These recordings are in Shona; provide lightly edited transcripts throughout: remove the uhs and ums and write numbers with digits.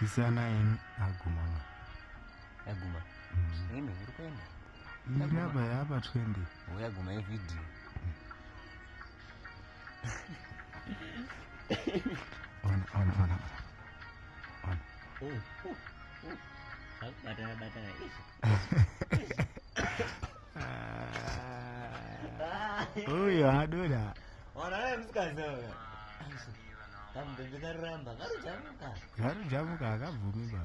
Kisana imi aguma ma. Yaguma. Imi uri kuenda. Iri apa yapa 20. Yaguma yevideo. Ona ona ona. Ona. Oh. Oh. Oh. Batana batana. Uyo adona. Ona wewe msikazi wewe. Kamubebe karamba, karujamuka. Karujamuka akabvumi ba.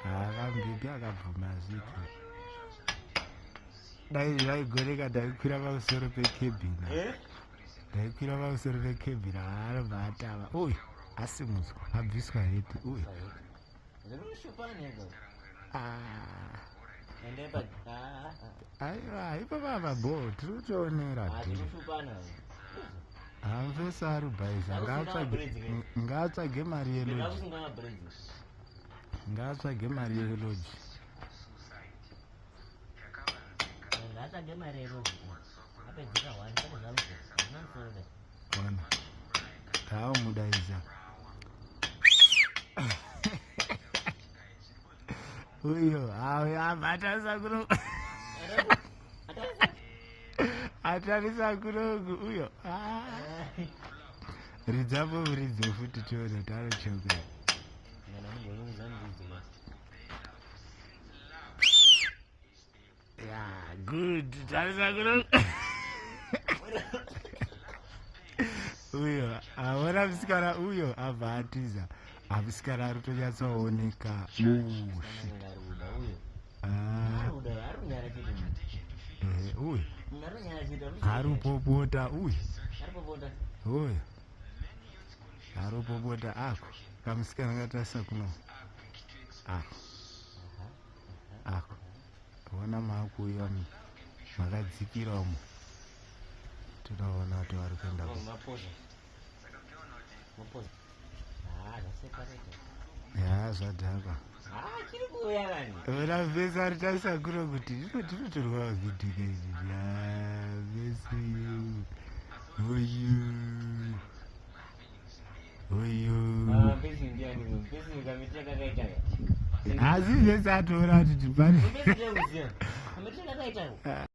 Akambebe akabvuma azviti. Dai zvaigoreka ndaikwira pamusoro pekebhina. Eh? Ndaikwira pamusoro pekebhina anobva atava. Uyu asimudzwa abviswa heti uyu. Ah. Aiwa ipo baba bo tiri kutoonera dhiri. Hamfesi ari bhaisa ngaatsvage mari yeloji. Ngaatsvage mari yeloji. Ngaatsvage mari yeloji. Apedzeka wani kwete zvamuzo. Hazvina musoro dai. Ona. Taumudaidza. Uyo, awe abatarisa kuno. Atarisa kunoku uyo. Ah. Ridzapo muridze futi tione kuti anocheuka. Yeah, good. Tarisa kuno. Uyo, aona musikana uyo abva atiza. Amusikana ari kutonyatsooneka. Oh, shit. Ah, eh, uyu ari kupopota uyu. Uyu. Ari kupopota ako. Kamusikana katarisa kuno. Ako. Ako. Ona maakuuya makadzikira umo. Tinoona kuti vari kuenda ku. Ya zvadhakwa. Ona vese ari tarisa kuno kuti tinotorwa vhidhiyo izvi. Ya vese uyu. Uyu. Asi vese atoona kuti tipane.